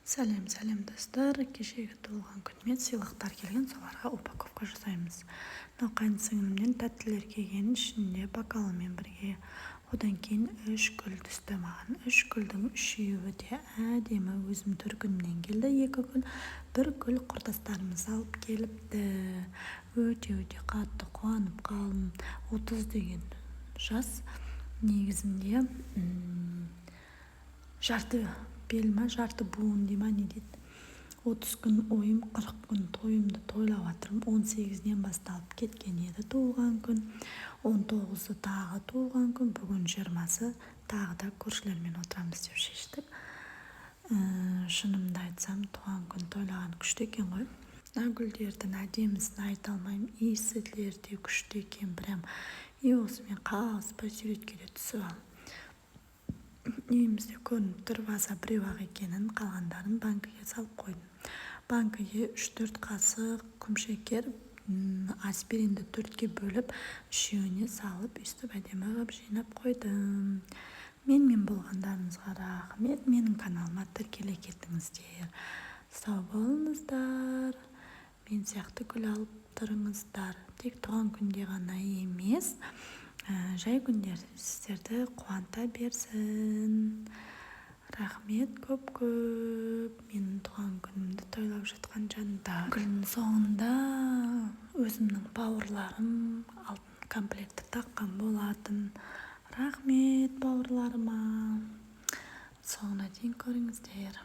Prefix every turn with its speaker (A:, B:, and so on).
A: Сәлем, сәлем, достар! Кешегі туылған күніме сыйлықтар келген, соларға упаковка жасаймыз. Мынау қайын сіңілімнен тәттілер келген, ішінде бокалымен бірге. Одан кейін үш гүл түсті маған. Үш гүлдің үшеуі де әдемі, өзім төркінімнен келді екі гүл, бір гүл құрдастарымыз алып келіпті. Өте, өте қатты қуанып қалдым. 30 деген жас негізінде жарты бел ма, жарты буын дей ма, не дейді. 30 күн ойым, 40 күн тойымды тойлап жатырмын. 18-інен басталып кеткен еді туылған күн, 19-ы тағы туылған күн, бүгін 20-сы, тағы да көршілермен отырамыз деп шештік. Шынымды айтсам, туған күн тойлаған күшті екен ғой. Мына гүлдердің әдемісін айта алмаймын, иісі де күшті екен прям. И осымен қалыспай суретке де түсіп алдым. Үйімізде көрініп тұр ваза біреу-ақ екенін, қалғандарын банкіге салып қойдым. Банкіге 3-4 қасық құмшекер, аспиринді төртке бөліп, үшеуіне салып, өйстіп әдемі қылып жинап қойдым. Менімен болғандарыңызға рахмет, менің каналыма тіркеле кетіңіздер. Сау болыңыздар! Мен сияқты гүл алып тұрыңыздар, тек туған күнде ғана емес, жай күндерде сіздерді қуанта берсін. Рахмет көп көп менің туған күнімді тойлап жатқан жандар. Күннің соңында өзімнің бауырларым алтын комплектті таққан болатын. Рахмет бауырларыма. Соңына дейін көріңіздер.